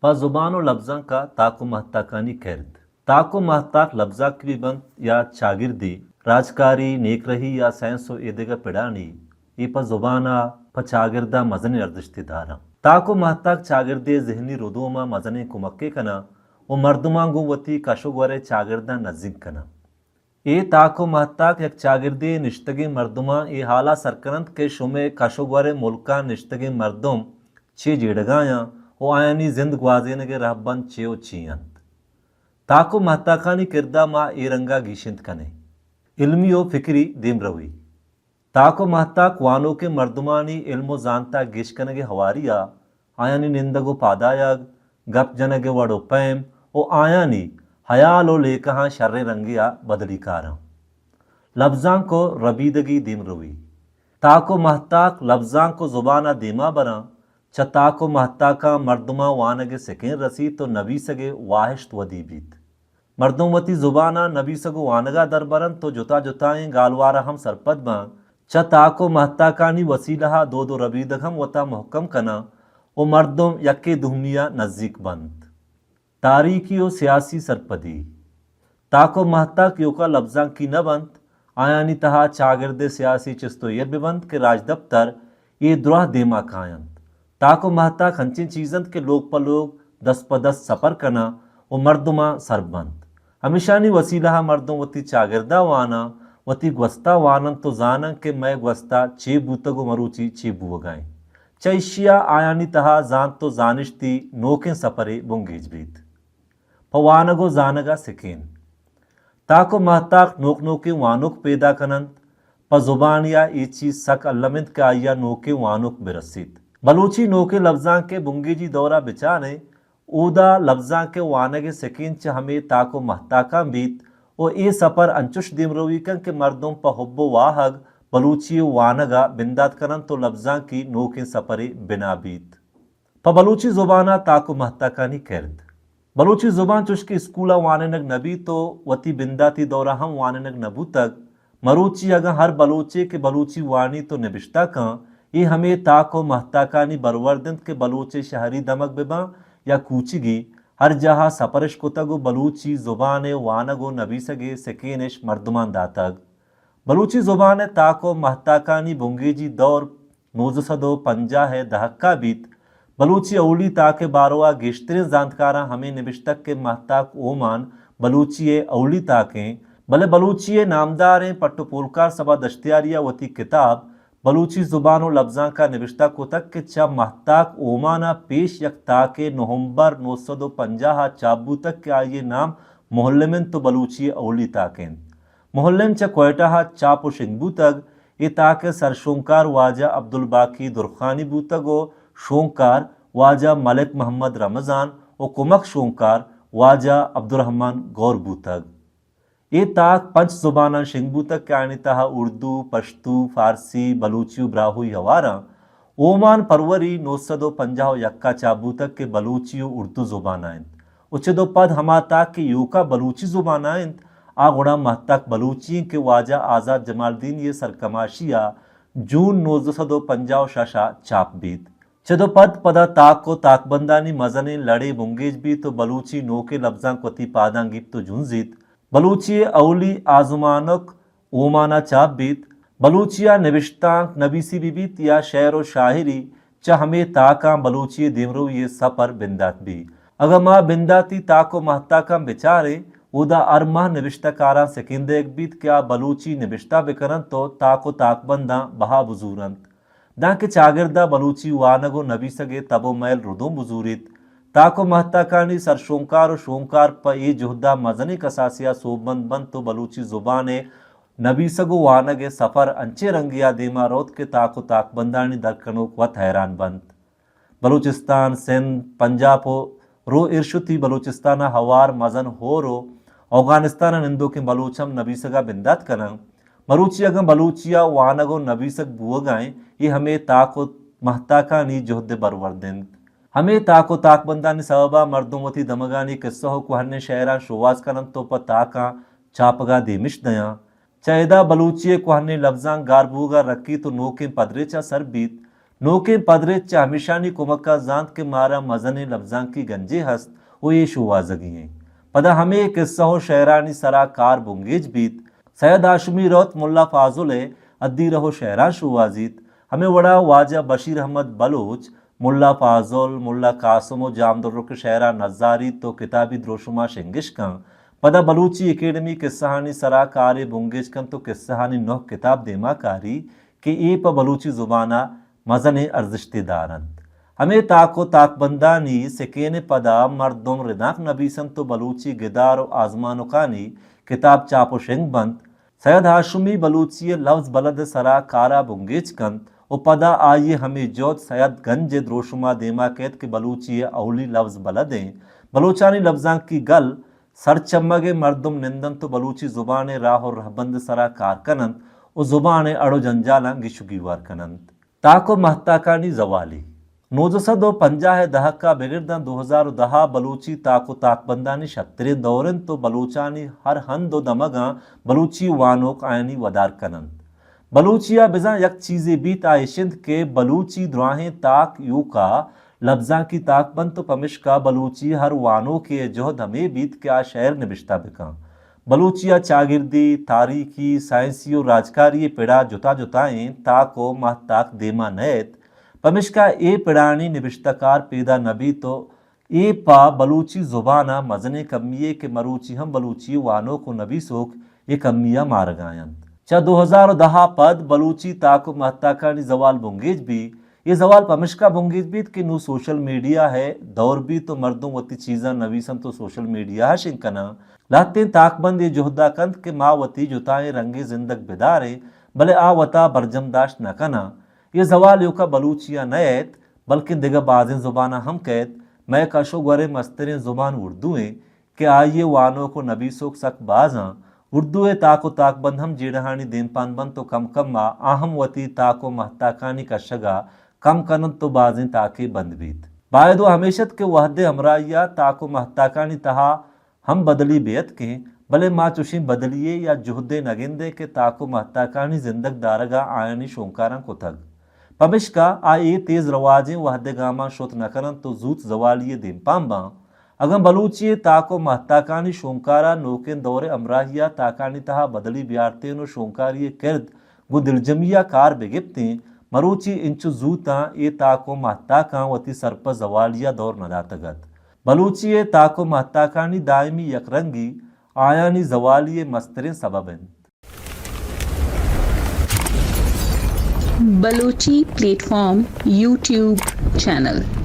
پہ زبان و لبزانک ء تاک و مہتاکانی کرد۔ تاک و مہتاک لبزانک بہ بنت یا چاگردی، راجکاری، نیکرہی یا سائنس و ایدگہ پڑانی، اے پہ زبان ء پہ چاگرد ء مزنیں ارزشتے داراں۔ تاک و مہتاک چاگردے ذہنی ردوم ء مزنیں کمکے کناں و مردماں گوں وتی کش و گور ء چاگرداں نزیک کناں۔ اے تاک و مہتاک یک چاگردے نشتگیں مردماں اے حالا سر کننت کہ شمئے کش و گور ء ملکاں نشتگیں مردم چے جیڑگایاں و آیانی زند گوازینگ ء رہبند چے و چی انت۔ تاک و مہتاکانی کردا ما اے رنگا گیشینت کنیں۔ علمی و فکری دیمروی۔ تاک و مہتاک وانوکیں مردمانی علم و زانتا گیش کنگ ء ہواری ء آیانی نندگ و پادایگ، گپ جنگ ء وڑ و پیم و آیانی ہیال و لیکہاں شریں رنگے ء بدلی کاراں۔ لبزانک و ربیدگی دیمروی۔ تاک و مہتاک لبزانک و زبان ء دیما براں، چہ تاک و مہتاکاں مردماں وانگ ء سکین رسیت و نبیسگ ء واہشت ودی بیت۔ مردم وتی زبان ء نبیسگ و وانگ ء در برنت و جتا جتائیں گالوار ء ہم سرپد باں۔ چہ تاک و مہتاکانی وسیلہ ء دود و ربیدگ ہم وتا مہکم کناں و مردم یکے دومی ء نزیک بنت۔ تاریخی و سیاسی سرپدی۔ تاک و مہتاک ایوکا لبزانکی نہ بنت، آیانی تہا چاگرد ء سیاسی چست و ایر بہ بنت کہ راجدپتر اے دراہ دیما کاینت۔ تاک و مہتاک انچیں چیز انت کہ لوگ پہ لوگ، دست پہ دست سپر کناں و مردماں سر بنت۔ ہمیشانی وسیلہ ء مردم وتی چاگردا واناں، وتی گوستا واننت و زاننت کہ مئے گوستا چے بوتگ و مروچی چے بوگا انت۔ چہ ایشیا آیانی تہا زانت و زانشتی نوکیں سپرے بنگیج بیت۔ پہ وانگ و زانگ ء سکین۔ تاک و مہتاک نوک نوکیں وانوک پیدا کن انت۔ پہ زبانیا اے چیز سک الم انت کہ آئیا نوکیں وانوک برسیت۔ بلوچی نوکیں لبزانک ء بنگیجی دورا بچاریں، اودا لبزانک ء وانگ ء سکین چہ ہمے تاک و مہتاکاں بیت و اے سپر انچش دیمروی کنت کہ مردم پہ حب و واہگ بلوچی ء وانگ ء بندات کن انت و لبزانکی نوکیں سپرے بنا بیت۔ پہ بلوچی زبان ء تاک و مہتاکانی کرد۔ بلوچی زبان چوشکہ اسکول ء وانینگ نہ بیت و وتی بنداتی دور ء ہم وانینگ نہ بوتگ، مروچی اگاں ہر بلوچے کہ بلوچی وانیت و نبشتہ کن، اے ہمے تاک و مہتاکانی برورد انت کہ بلوچے شہری دمگ بہ باں یا کوچگی، ہر جاہ ء سپرش کتگ و بلوچی زبان ء وانگ و نبیسگ ء سکینش مردماں داتگ۔ بلوچی زبان ء تاک و مہتاکانی بنگیجی دور نوزدہ سد و پنجاہ ء دہک ء بیت۔ بلوچی اولی تاک ء باروا گیشتریں زانتکاراں ہمے نبشتگ کہ مہتاک اومان بلوچی ء اولی تاک ایں، بلے بلوچی ء نامداریں پٹ و پولکار صبا دشتیاری ء وتی کتاب بلوچی زبان و لبزانک ء نبشتہ کتگ کہ چہ مہتاک اومان ء پیش یک تاکے نومبر نو سد و پنجاہ ء چاپ بوتگ کہ آئی ء نام مہلم انت و بلوچی ء اولی تاک انت۔ مہلم چہ کوئٹہ ء چاپ و شنگ بوتگ۔ اے تاک ء سرشونکار واجہ عبدالباقی درخانی بوتگ و شونکار واجہ ملک محمد رمضان و کمک شونکار واجہ عبدالرحمن گور بوتگ۔ اے تاک پنچ زباناں شنگ بوتگ کہ آیانی تہا اردو، پشتو، فارسی، بلوچی و براہوئی ہوار آں۔ اومان، فروری نو سد و پنجاہ و یک ء چاپ بوتگ کہ بلوچی و اردو زبان ء انت و چد و پد ہما تاک کہ ایوکا بلوچی زبان ء انت، آ گڑا مہتاک بلوچی انت کہ واجہ آزات جمالدینی ء سرکماشی ء جون نوزدہ سد و پنجاہ و شش ء چاپ بیت۔ چد و پد پدا تاک و تاکبندانی مزنیں لڑے بنگیج بیت و بلوچی نوکیں لبزانک وتی پاداں گیپت و جنزیت۔ بلوچی ء اولی آزمانک اومان ء چاپ بیت۔ بلوچی ء نبشتانک نبیسی بہ بیت یا شعر و شاعری، چہ ہمے تاکاں بلوچی ء دیمروی ء سپر بندات بیت۔ اگاں ما بنداتی تاک و مہتاکاں بچاریں، اودا ہر ماہ نبشتہ کاراں سکین دئیگ بیت کہ آ بلوچی نبشتہ بکن انت و تاک و تاکبنداں بہا بزورنت۔ دانکہ چاگرد ء بلوچی وانگ و نبیسگ ء تب و مئیل ردوم بزوریت۔ تاک و مہتاکانی سرشونکار و شونکار پہ اے جہد ء مزنیں کساسے ء سوبمند بنت و بلوچی زبان ء نبیسگ و وانگ ء سفر انچیں رنگے ء دیما روت کہ تاک و تاکبندانی درکنوک وت حیران بنت۔ بلوچستان، سندھ، پنجاب و رو ارشتی بلوچستان ء ہوار مزن ہور و اوگانستان ء نندوکیں بلوچ ہم نبیسگ ء بندات کناں۔ مروچی اگاں بلوچی ء وانگ و نبیسگ بوگ ء انت، اے ہمے تاک و مہتاکانی جہد ء برورد انت۔ ہمے تاک و تاکبندانی سبب ء مردم وتی دمگانی کسہ و کوہنیں شئیراں شوہاز کن انت و پہ تاکاں چاپگ ء دیمش دیاں۔ چہ ادا بلوچی ء کوہنیں لبزانک گار بوگ ء رکیت و نوکیں پدریچ ء سر بیت۔ نوکیں پدریچ چہ ہمیشانی کمک ءَ زانت کہ مارا مزنیں لبزانکی گنجے ہست ءُ اے شوہازگی ایں۔ پدا ہمے قصہ ءُ شئیرانی سرا کار بنگیج بیت۔ سید ہاشمی روت ملا فاضل ءِ ادیرہ ءُ شئیراں شوہازیت۔ ہمے وڑا واجہ بشیر احمد بلوچ ملا فاضل، ملا قاسم ءُ جام درک ءِ شئیراں نزاریت ءُ کتابی دروشما شنگش کن۔ پدا بلوچی اکیڈمی قصہانی سرا کارے بنگیج کنت ءُ قصہانی نہ کتاب دیما کاری کہ اے پہ بلوچی زبان ءَ مزنیں ارزشتے دار انت۔ ہمے تاک ءُ تاکبندانی سکین ءِ پدا مردم ردانک نبیس انت ءُ بلوچی گدار ءُ آزمانکانی کتاب چاپ ءُ شنگ بنت۔ سید ہاشمی بلوچی ءِ لبز بلد ءِ سرا کارا بنگیج کنت ءُ پدا آئی ءِ ہمے جہد سید گنج ءِ دروشما دیما کیت کہ بلوچی ءِ اولی لبز بلد ایں۔ بلوچانی لبزانکی گل سرچمگ ءِ مردم نند انت ءُ بلوچی زبان ءِ راہ ءُ رہبند ءِ سرا کار کن انت ءُ زبان ءِ اڑ ءُ جنجالاں گیش ءُ گیوار کن انت۔ تاک ءُ مہتاکانی زوالی۔ نوزدہ سد ءُ پنجاہ ءِ دہک ءَ بگر داں دو ہزار ءُ دہ ءَ بلوچی تاک ءُ تاکبندانی شتریں دور انت ءُ بلوچانی ہر ہند ءُ دمگاں بلوچی وانوک آیانی ودار کن انت۔ بلوچی ءَ بزاں یک چیزے بیت، آ اش انت کہ بلوچی دراہیں تاک ایوک ءَ لبزانکی تاک بنت ءُ پمشکا بلوچی ہر وانوکے ءِ جہد ہمے بیت کہ آ شئیر نبشتہ بکن۔ بلوچی ءَ چاگردی، تاریخی، سائنسی ءُ راجکاری ءِ پڑا جتا جتائیں تاک ءُ مہتاک دیما نئیت، پمشکا اے پڑانی نبشتہ کار پیدا نہ بیت ءُ اے پہ بلوچی زبان ءَ مزنیں کمی یے کہ مروچی ہم بلوچی وانوک ءُ نبیسوک اے کمی ءَ مارگا انت۔ چہ دو ہزار ءُ دہ ءَ پد بلوچی تاک ءُ مہتاکانی زوال بنگیج بی۔ اے زوال پمشکا بنگیج بیت کہ نوں سوشل میڈیا ءِ دور بیت ءُ مردم وتی چیزاں نویس انت ءُ سوشل میڈیا ءَ شنگ کناں۔ لہتیں تاکبند اے جہد ءَ کنت کہ ما وتی جتائیں رنگیں زندگ بداریں، بلے آ وتا برجم داشت نہ کناں۔ اے زوال ایوکا بلوچی ءَ نہ ایت، بلکیں دگہ بازیں زباناں ہم کئیت۔ مئے کش ءُ گوریں مستریں زبان اردو ایں کہ آئی ءِ وانوک ءُ نبیسوک سک باز آں۔ اردو ءِ تاک ءُ تاکبند ہم جیڑہانی دیمپان بنت ءُ کم کم ءَ آ ہم وتی تاک ءُ مہتاکانی کشگ ءَ کم کن انت ءُ بازیں تاکے بند بیت۔ باید ءُ ہمیش ات کہ وہد ءِ ہمراہی ءَ تاک ءُ مہتاکانی تہا ہم بدلی بہ اتکیں، بلے ما چوشیں بدلی یے یا جہدے نہ گندیں کہ تاک ءُ مہتاکانی زندگ دارگ ءَ آیانی شونکاراں کتگ۔ پمشکا آ اے تیز رواجیں وہد ءِ گاماں شت نہ کن انت ءُ زوت زوالی ءِ دیمپان باں۔ اگاں بلوچی ءِ تاک ءُ مہتاکانی شونکار ءَ نوکیں دور ءِ ہمراہی ءَ تاکانی تہا بدلی بیارتیں ءُ شونکاری ءِ کرد گوں دلجمی ءَ کار بہ گپتیں، مروچی انچو زوتاں اے تاک ءُ مہتاکاں وتی سرپد زوالی ءَ دور نہ داتگ ات۔ بلوچی ءِ تاک ءُ مہتاکانی دائمی یک رنگی آیانی زوالی ءِ مستریں سبب انت۔ Balochi plate form YouTube channel.